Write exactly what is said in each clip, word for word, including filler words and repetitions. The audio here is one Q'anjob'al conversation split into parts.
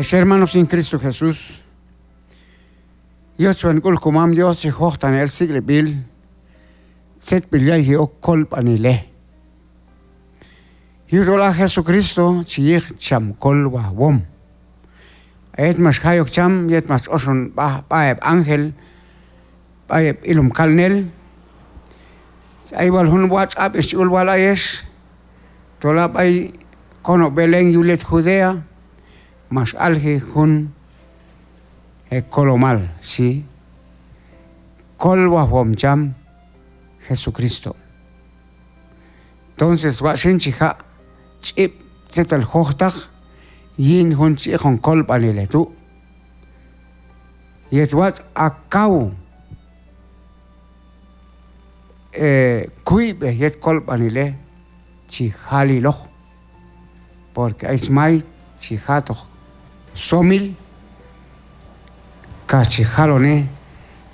Ex hermanos yin Cristo Jesús, yochwan k'ul Komam Dios chi jojtaqnej el sik'leb'il tzetb'il yayji ok kolb'anilej. Yujtol a Jesucristo chi yiq cham kolwajwom. A yet max jay ok cham, yet max tx'oxon b'a, b'a heb' ángel, b'ay heb' ilom kalnel, ay wal jun watx' ab'ix chi ul wal ayex, tol a b'ay konob' Belén yul yet Judea, max alji jun heb' kolomal, xhi. Kolwajwom cham Jesucristo. Entonces watx' xin chi jaq' ch'ib' tzetal jojtaq yin jun chi iqon kolb'anilej tu'. Yet watx' a kaw, eh, kuyb'ej yet kolb'anilej chi jal eloq. Porque ay smay chi ja'toq somil, kax chi jaloni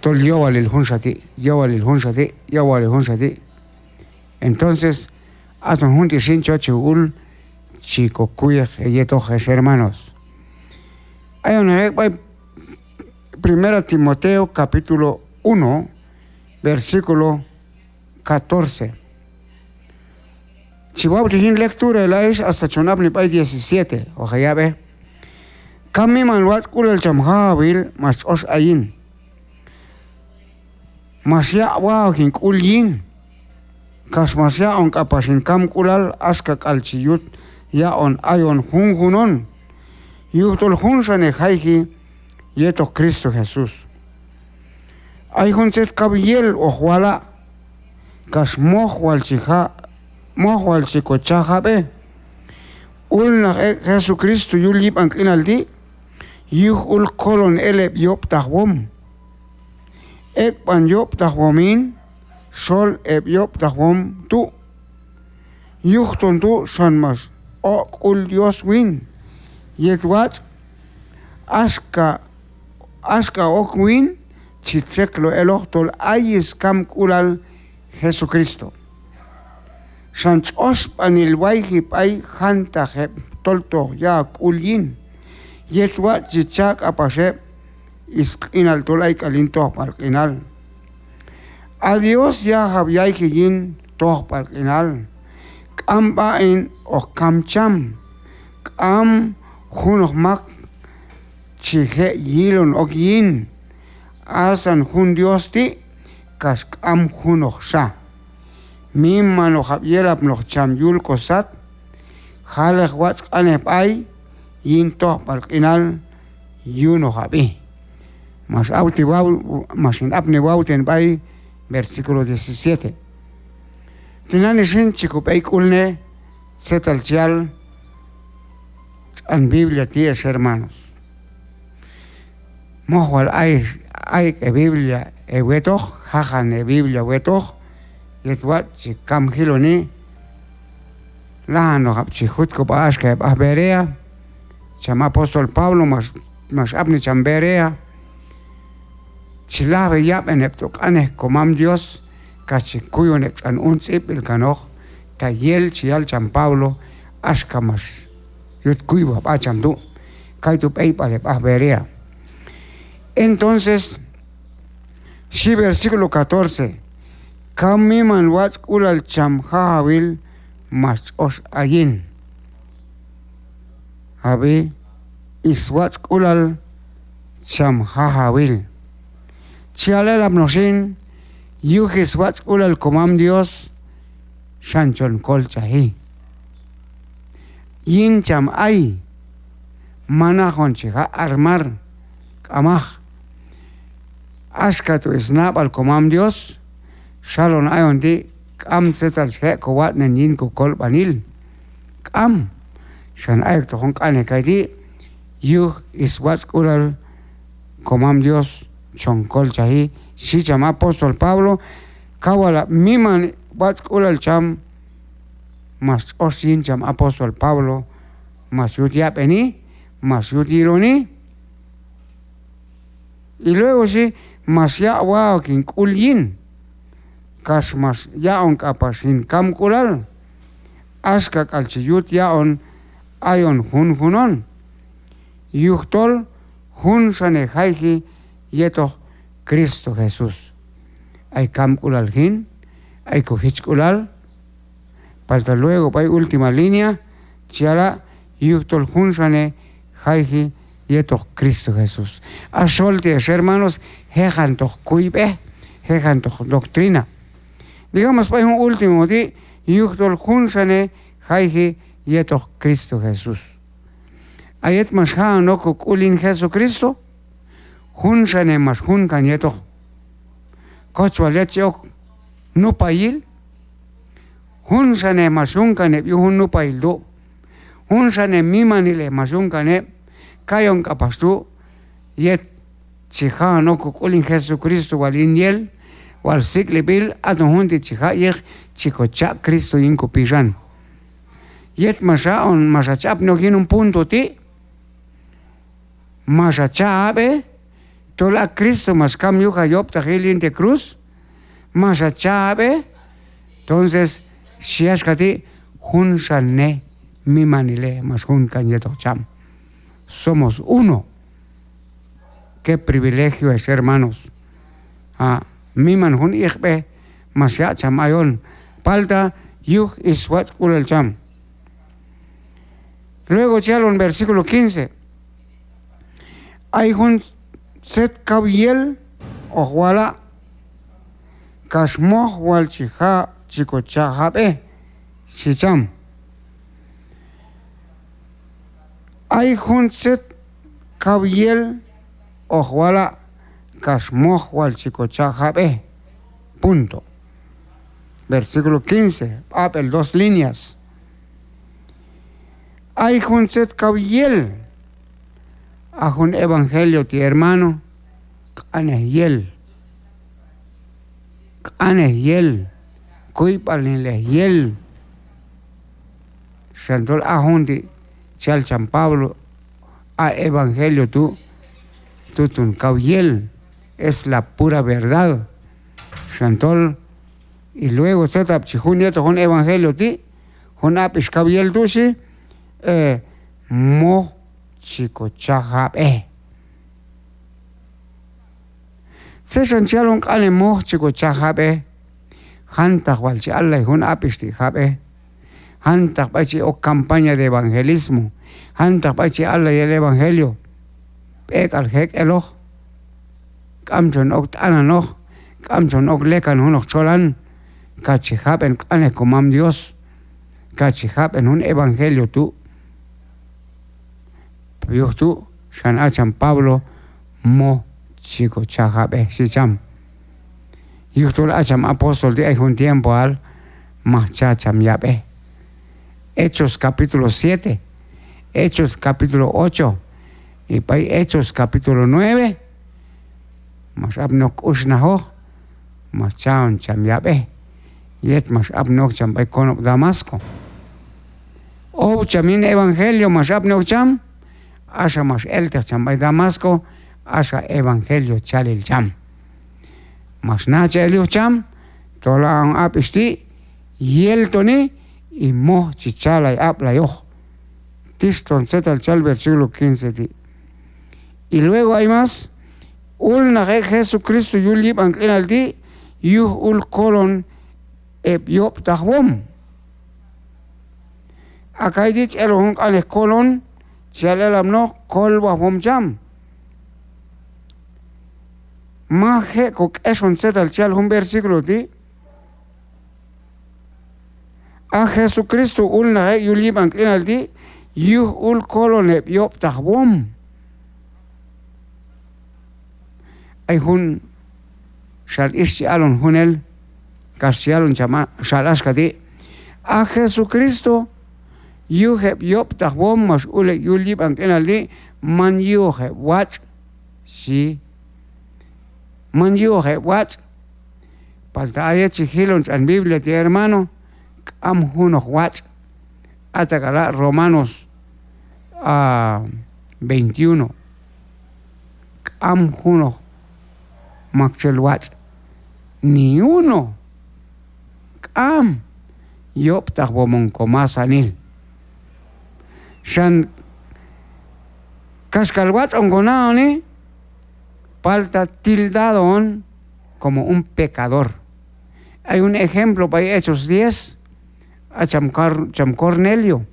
tol yowalil junxa ti', yowalil junxa ti', yowalil junxa ti'. Entonces aton jun ti' xin chi yochej ul chi kokuyej heyetoq, ex hermanos. Ayon ek' b'ay Primera Timoteo capítulo uno, versículo catorce. Chi wawtej yin lectura el ayex hasta chon apni b'ay diecisiete, hoq heyab'ej. Kam miman watx'k'ulal cham Jajawil max tx'ox ayin. Max yaq' wahok hin k'ul yin, kax max yaq'on k'apax hin kamk'ulal axka k'al chi yut yaq'on ayon junjun on, yujtol junxanej jayji yetoq Cristo Jesús. Ay jun tzet kaw yel hoq wala', kax moj wal chi ja-, moj wal chi kocha jab'ej. Ulnaq ek' Jesucristo yul yib'an q'inal ti', yuj ul kolon el heb' yob'taqwom. Ek'b'an yob'taqwom hin xol heb' yob'taqwom tu'. Yujton tu' xan max oq' sk'ul Dios win. Yet watx' axka, axka ok win chi txekloj eloq tol ay skamk'ulal Jesucristo. Xan tx'oxb'anil wayji b'ay jantaq heb' tolto ya'ok sk'ul yin. Yet watx' chi cha' k'apax heb' sq'inal tol ay k'al yin tojb'al q'inal. A Dios yajaw yayji yin tojb'al q'inal. K'am b'aq'in hoq kam cham. K'am junoq mak chi je' yilon ok yin. Asan jun Dios ti' kax k'am junoqxa. Miman ojab' yelapnoq cham yul kosat. Jalek watx' q'anej b'ay yin tojb'al q'inal yunojab'i. Max awti waw-, max hin apni wawten b'ay versículo diecisiete. Tinani xin chi kob'eyk'ulnej tzetal chi yal tx'an Biblia ti', ex hermanos. Moj wal ay, ay ek' he Biblia hewetoq, jajan he Biblia wetoq, yet watx' chi kam jiloni, lajan ojab' chi jut kob'a axka heb' aj Berea, cham apóstol Pablo max, max apni cham Berea, chi lajwi yab'en heb' tu' q'anej Komam Dios, kax chi kuyon heb' tx'an un tz'ib'b'il kanoq, ta yel chi yal cham Pablo, axka max yut kuywaj sb'a cham tu'. Kaytu' b'eyb'al heb' aj Berea. Entonces, xhi versículo catorce: Kam miman watx'k'ulal cham Jajawil max tx'ox ayin. Ab'i, swatx'k'ulal cham Jajawil. Chi yal elapnoq xin, yuj swatx'k'ulal Komam Dios xan chon kolchaji. Yin cham ay, manaq on chi ja' armar, k'amaq. Axka tu' snab'al Komam Dios, xal on ayon ti', k'am tzetal chi je' kowatx'nen yin kokolb'anil. K'am, xan ayoktoq jun q'anej kayti', yuj swatx'k'ulal Komam Dios chon kolchaji, xhi cham apóstol Pablo. Kaw wal ab' miman watx'k'ulal cham max tx'ox yin cham apóstol Pablo, max yut yab'eni, max yut yiloni. Y luego xhi, max yaq' wahok hin k'ul yin, kax max yaq'on k'apax hin kamk'ulal, axka k'al chi yut yaq'on ayon junjun on. yujtol junxane jayji yetoq Cristo Jesús. Ay kamk'ulal jin, ay kojichk'ulal, palta luego b'ay última línea chi yala', yujtol junxane jayji yetoq Cristo Jesús. A xol ti' ex hermanos, jejantoq kuyb'ej, jejantoq doctrina. Digamos b'ay jun último ti', yujtol junxane jayji yetoq Cristo Jesús. A yet max ja'on ok kok'ul yin Jesucristo, junxane max jun kan yetoq. Koch wal yet chi ok nupayil, junxane max yun kan heb' yuj jun nupayil tu'. Junxane mimanilej max yun kan heb'. Kayon k'apax tu' yet chi ja'on ok kok'ul yin Jesucristo wal yin yel, wal sik'leb'il, aton jun ti' chi jaq' yij chi kocha' Cristo yin kopixan. Yet max ha'on, max hach apni ok yin jun punto ti', max hacha' hab'ej tol a Cristo max kam yuj hayob'taqil yin te' cruz, max hacha' hab'ej. Entonces xhi axka ti': junxanej mimanilej max jun kan yetoq cham. Somos uno. Qué privilegio es, hermanos. A, miman jun iqb'ej max yaq' cham ayon, palta yuj swatx'k'ulal cham. Luego chi yalon versículo quince: Ay jun tzet kaw yel hoq wala', kax moj wal chi ja-, chi kocha' jab'ej, xhi cham. Ay jun tzet kaw yel hoq wala', kax moj wal chi kocha' jab'ej. Punto. Versículo quince, b'ab'el dos líneas. Ay jun tzet kaw yel. A jun evangelio ti', hermano, q'anej yel. Q'anej yel, kuyb'alnilej yel. Xan tol a jun ti' chi yal cham Pablo, a evangelio tu', tuton kaw yel, es la pura verdad. Xan tol, y luego tzetab' chi jun yetoq jun evangelio ti', jun ab'ix kaw yel tu' xhi, eh, moj chi kocha' jab'ej. Tzet xan chi yalon q'anej moj chi kocha' jab'ej? Jantaq wal chi allay jun ab'ix ti' jab'ej. Jantaq b'ay chi ok campaña de evangelismo. Jantaq b'ay chi allay el evangelio. B'eyk'al jek' eloq. K'am chon ok t'ananoq. K'am chon ok lekan junoq txolan. Kax chi jab'en q'anej komam Dios. Kax chi jab'en jun evangelio tu'. Yuj tu' xan a cham Pablo moj chi kocha' jab'ej, xhi cham. Yujtol a cham apóstol ti' ay jun tiempoal maj cha' cham yab'ej. Hechos capítulo siete, Hechos capítulo ocho, y b'ay Hechos capítulo nueve, max apni ok k'uxnajoq, max cha'on cham yab'ej, yet max apni ok cham b'ay konob' Damasco. Ow cham yin evangelio max apni ok cham, axa max elteq cham b'ay Damasco, axa evangelio chalil cham. Max nachaj el yuj cham tol a jun ab'ix ti' yel toni, y moj chi chalay ab'layoq. Tix ton tzetal chal versículo quince ti'. Y luego ay más, ulnaq ek' Jesucristo yul yib'an q'inal ti', yuj ul kolon heb' yob'taqwom. A kayti' chi elapnoq jun q'anej kolon, chi yal elapnoq kolwajwom cham. Maj je' kok'exon tzetal chi yal jun versículo ti'. A Jesucristo ulnaq ek' yul yib'an q'inal ti', yuj ul kolon heb' yob'taqwom. Ay jun xal ix chi alon junel, kax chi yalon cham a-, xal axka ti': A Jesucristo, yuj heb' yob'taqwom max ul ek' yul yib'an q'inal ti', man yujoq heb' watx', xhi. Man yujoq heb' watx'. Palta a yet chi jilon tx'an Biblia ti' hermano, k'am junoq watx'. Ata k'ala' Romanos, a, veintiuno. K'am junoq maktxel watx'. Ni uno. K'am. Yob'taqwom on komasanil. Xan Kaxk'al watx' hon ko na'oni, palta tildado hon como un pecador. Ay jun ejemplo b'ay Hechos diez, a cham Cor-, cham Cornelio.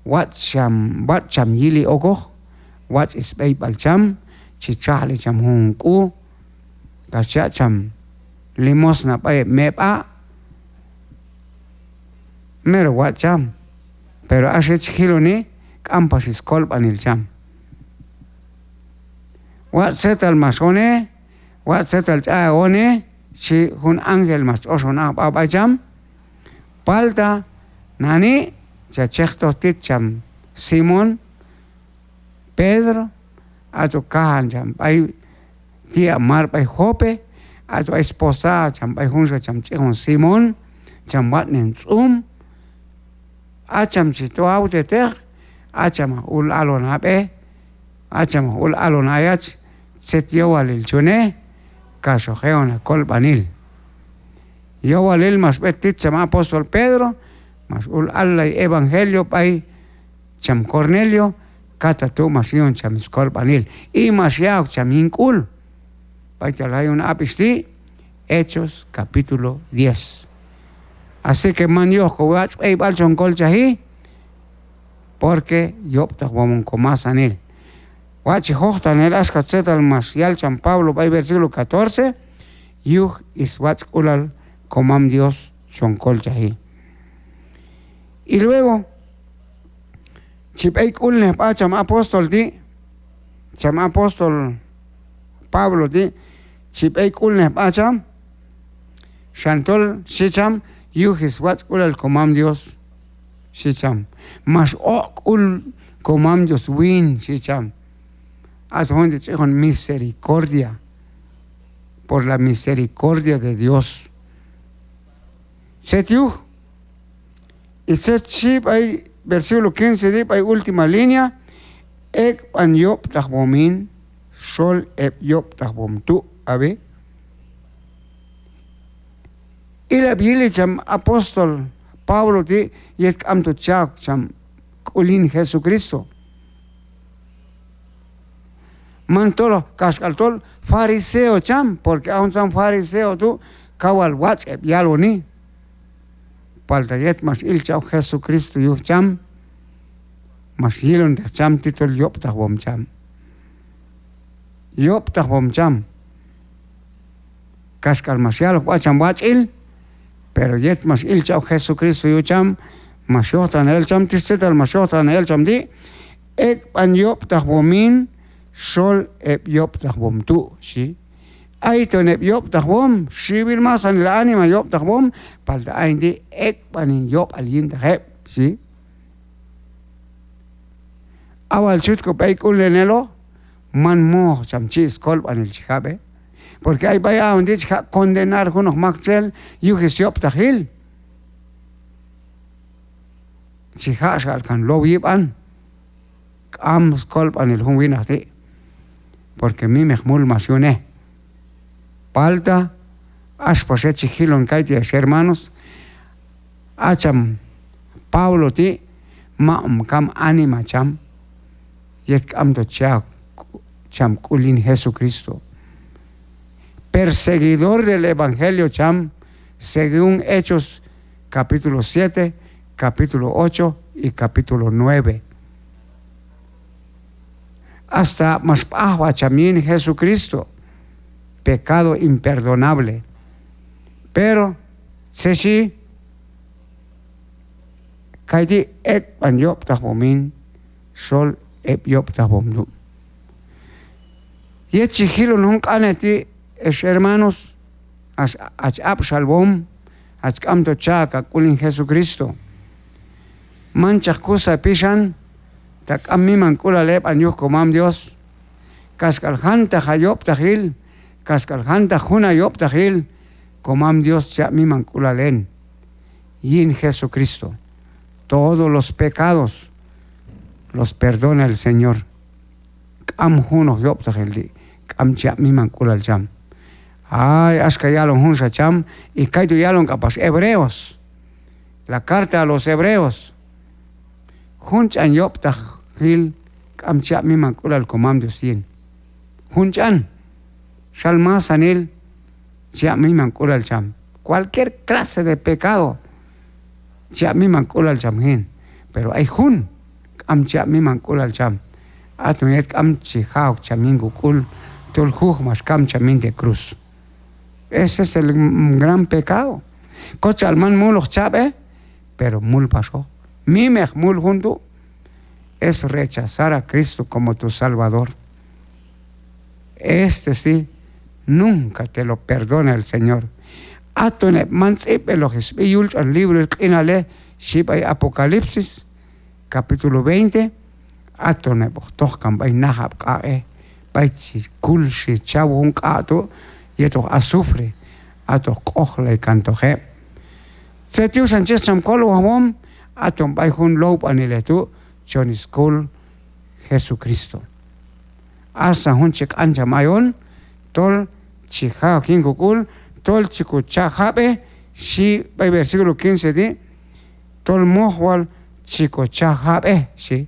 Watx' cham, watx' cham yili okoq, watx' sb'eyb'al cham, chi txajli cham jun k'u, kax chi yaq' cham limosna b'ay heb' meb'a', mero watx' cham. Pero axa chi jiloni, k'am pax skolb'anil cham. Watx' tzetal max hone, watx' tzetal ch'a'ej hone, xhi jun ángel max tx'oxon aj sb'a b'ay cham. Palta nani' cha chejtoj tit cham Simón Pedro, a tu' kajan cham b'ay ti'ab' mar b'ay Jope, a tu' ay sposada cham b'ay junxa cham ch'ijon Simón, cham watx'nen tz'um. A cham chi to awteteq, a cham hoq ul alon hab'e, a cham hoq ul alon ayach tzet yowalil chi yune, kax hoq je'on ha kolb'anil. Yowalil max b'et tit cham apóstol Pedro, max ul allay evangelio b'ay cham Cornelio, kata tu' max yi'on cham skolb'anil, y max ya'ok cham yin sk'ul. B'aytal ay jun ab'ix ti', Hechos capítulo diez. Así que man yujoq ko watx' b'eyb'al chon kolchaji, porque yob'taqwom hon ko masanil. Watx' chi jojtaqnen axka tzetal max yal cham Pablo b'ay versículo catorce, yuj swatx'k'ulal Komam Dios chon kolchaji. Y luego, chi b'eyk'ulnej sb'a cham apóstol ti', cham apóstol Pablo ti', chi b'eyk'ulnej sb'a cham, xan tol xhi cham, yuj swatx'k'ulal Komam Dios, xhi cham. Max oq' sk'ul Komam Dios win, xhi cham. A tu' jun ti' chi yiqon misericordia, por la misericordia de Dios. Tzet yuj, y tzet xhi b'ay versículo quince ti', b'ay última línea, ek'b'an yob'taqwom hin xol heb' yob'taqwom tu', ab'i. Ilab' yili cham apóstol Pablo ti' yet k'amto cha'ok cham sk'ul yin Jesucristo. Man toloq kaxk'al tol fariseo cham, porque a juntzan fariseo tu' kaw wal watx' heb' yaloni. Palta yet max ilchaj ok Jesucristo yuj cham, max yilonteq cham ti' tol yob'taqwom cham. Yob'taqwom cham. Kaxk'al max yal ok sb'a cham watx'il, pero yet max ilchaj ok Jesucristo yuj cham, max yojtaqnej el cham ti', tzetal max yojtaqnej el cham ti', ek'b'an yob'taqwom hin xol heb' yob'taqwom tu', xhi. Ayton heb' yob'taqwom, xiwil masanil anima yob'taqwom, palta ayin ti' ek'b'an hin yob'al yintaq heb', xhi. A wal chut ko b'eyk'ulnen eloq, man mojoq cham chi skolb'anil chi jab'e. Porque ay b'ay hayon ti' chi jaq' condenar junoq maktxel yuj syob'taqil. Chi jaq' xal kan low yib'an. K'am skolb'anil jun winaq ti'. Porque mimeq mul max yune. Palta, ax pax yet chi jilon kayti' ex hermanos, a cham Pablo ti' maq'om kam anima cham, yet k'amto cha' cham sk'ul yin Jesucristo. Perseguidor del evangelio cham, según Hechos capítulo siete, capítulo ocho y capítulo nueve. Hasta max b'ajwaj cham yin Jesucristo, pecado imperdonable. Pero, tzet xhi, kayti' ek'b'an yob'taqwom hin xol heb' yob'taqwom tu'. Yet chi jilon jun q'anej ti' ex hermanos, hach, hach ab'xalwom, hach k'amto cha' ok ha sk'ul yin Jesucristo. Manchaq kusa pixan ta k'am mimank'ulal heb'an yuj Komam Dios. Kaxk'al jantaq ha yob'taqil, kaxk'al jantaq jun ha yob'taqil, Komam Dios chi yaq' mimank'ulal en yin Jesucristo. Todos los pecados los perdona el Señor. K'am junoq yob'taqil ti' k'am chi yaq' mimank'ulal cham. Ay, axka yalon junxa cham, y kaytu' yalon k'apax Hebreos, la carta a los Hebreos. Jun ch'an yob'taqil k'am chi yaq' mimank'ulal komam Dios yin. Jun ch'an, xal masanil chi yaq' mimank'ulal cham. Cualquier clase de pecado chi yaq' mimank'ulal cham jin. Pero ay jun k'am chi yaq' mimank'ulal cham. Aton yet k'am chi ja'ok cham yin kok'ul tol juj max kam cham yin te' cruz. Ese es el, mm, gran pecado. Koch chal man muloq chab'ej, pero mul paxoq. Mimeq mul jun tu'. Es rechazar a Cristo como tu Salvador. Este sí, nunca te lo perdona el Señor. Aton heb' man tz'ib'b'iloq sb'i yul tx'an libroil q'inalej, xhi b'ay Apocalipsis, capítulo veinte, aton heb' hoq tojkan b'ay najab' q'aq'ej, b'ay chi kul xhi chaw jun q'aq' tu' yetoq azufre, aton hoq k'ojlaykantoq heb'. Tzet yuxan chi yiq cham kolwajwom, aton b'ay jun lowb'anilej tu' chon skol Jesucristo. Asan jun chi q'an cham ayon, tol chi ja'ok yin kok'ul, tol chi kocha' jab'ej, xhi b'ay versículo quince ti', tol moj wal chi kocha' jab'ej, xhi.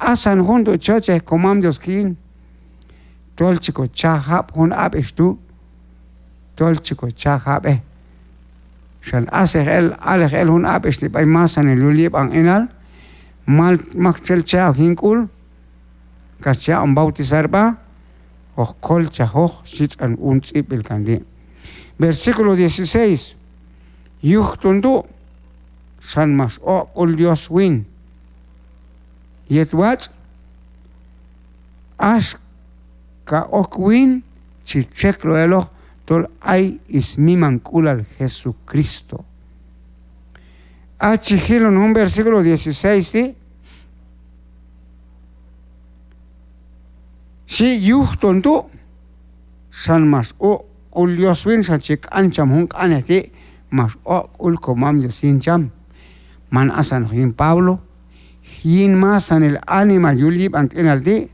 Asan jun tu' chochej komam Dios yin, tol chi kocha' jab' jun ab'ix tu', tol chi kocha' jab'ej. Xan asej el, alej el jun ab'ix ti' b'ay masanil yul yib'an q'inal, mal maktxel cha' ok yin k'ul, kax chi aq'on bautizar sb'a, hoq kolchajoq, xhi tx'an un tz'ib'b'il kan ti'. Versículo dieciséis: Yuj ton tu' xan max oq' sk'ul Dios win. Yet watx' axka ok win chi txekloj eloq tol ay smimank'ulal Jesucristo. A chi jilon jun versículo dieciséis ti', xhi yuj ton tu' xan max oq' sk'ul Dios win, xan chi q'an cham jun q'anej ti', max oq' sk'ul komam Dios yin cham. Man asanoq yin Pablo, yin masanil anima yul yib'an q'inal ti'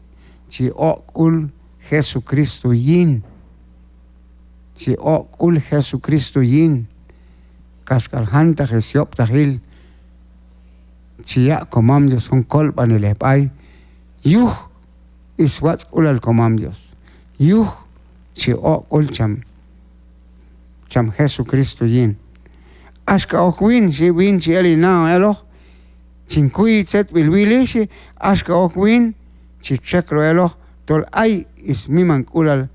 chi oq' sk'ul Jesucristo yin. Chi oq' sk'ul Jesucristo yin. Kaxk'al jantaq syob'taqil chi yaq' komam Dios jun kolb'anilej b'ay yuj swatx'k'ulal komam Dios, yuj chi oq' sk'ul cham, cham Jesucristo yin. Axka ok win, xhi, win chi el hin na'on eloq, chin kuyi tzetb'il wili, xhi, axka ok win chi txekloj eloq tol ay smimank'ulal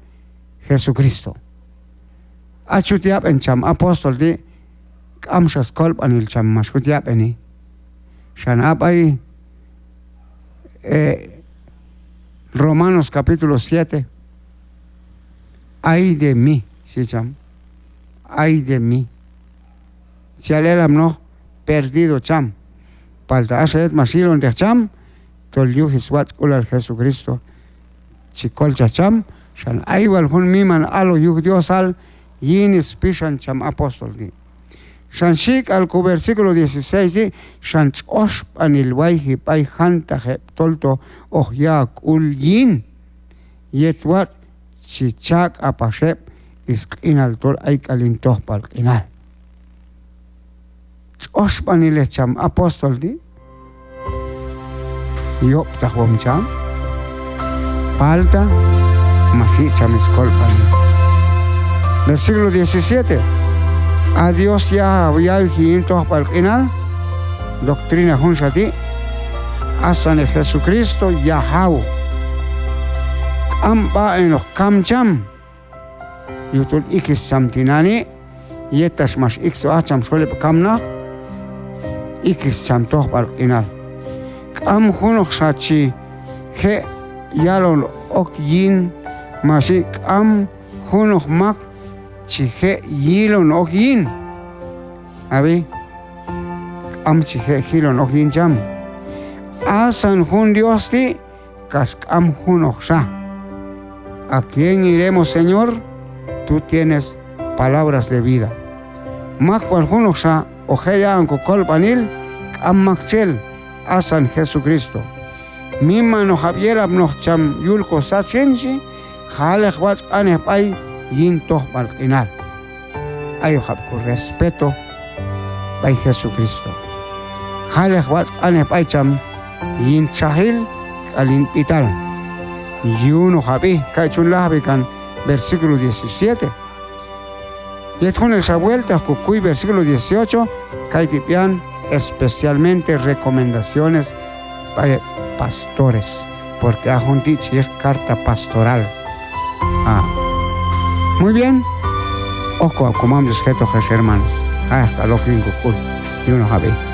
Jesucristo. A chi jut yab'en cham apóstol ti', k'amxa skolb'anil cham max jut yab'eni. Xan a b'ay, eh, Romanos capítulo siete: Ay de mí, xhi cham. Ay de mí. Chi yal elapnoq perdido cham. Palta axa yet max yilonteq cham tol yuj swatx'k'ulal Jesucristo chi kolchaj cham, xan ay wal jun miman aloj yuj Diosal yin spixan cham apóstol ti'. Xan xhik'al ko versículo dieciséis ti', xan tx'oxb'anil wayji b'ay jantaq heb' tolto hoq ya' ok sk'ul yin, yet watx' chi cha' k'apax heb' sq'inal tol ayk'al yin tojb'al q'inal. Tx'oxb'anilej cham apóstol ti', yob'taqwom cham, palta max yi' cham skolb'anil. Versículo diecisiete: A Dios yajaw yayji yin tojb'al q'inal, doctrina junxa ti', asan Jesucristo yajaw. K'am b'aq'in hoq kam cham, yujtol ikis cham tinani', yettax max iqtzoj aj cham xol heb' kamnaq, ikis cham tojb'al q'inal. K'am junoqxa chi je' yalon ok yin, ma xhi, k'am junoq mak chi je' yilon ok yin. Ab'i, k'am chi je' jilon ok yin cham. Asan jun Dios ti' kax k'am junoqxa. ¿A quién iremos, Señor? Tú tienes palabras de vida. Mak wal junoqxa hoq je' yaq'on kokolb'anil, k'am maktxel, asan Jesucristo. Miman ojab' yelapnoq cham yul kosat xin, xhi, jalek watx' q'anej b'ay yin tojb'al q'inal. Ay ojab' korespeto b'ay Jesucristo. Jalek watx' q'anej b'ay cham yin txajil, k'al hin b'ital. Yunoqab'i, kay chun lajwi kan versículo diecisiete. Yet junelxa vuelta hoq kokuy versículo dieciocho, kayti' b'ian especialmente recomendaciones b'ay heb' pastores, porque a jun ti' chi yiq carta pastoral. Ah. Muy bien. Hoq kowab' komam Dios jetoq ex hermanos. Ay hoq k'al ok yin kok'ul. Yunoqab'i.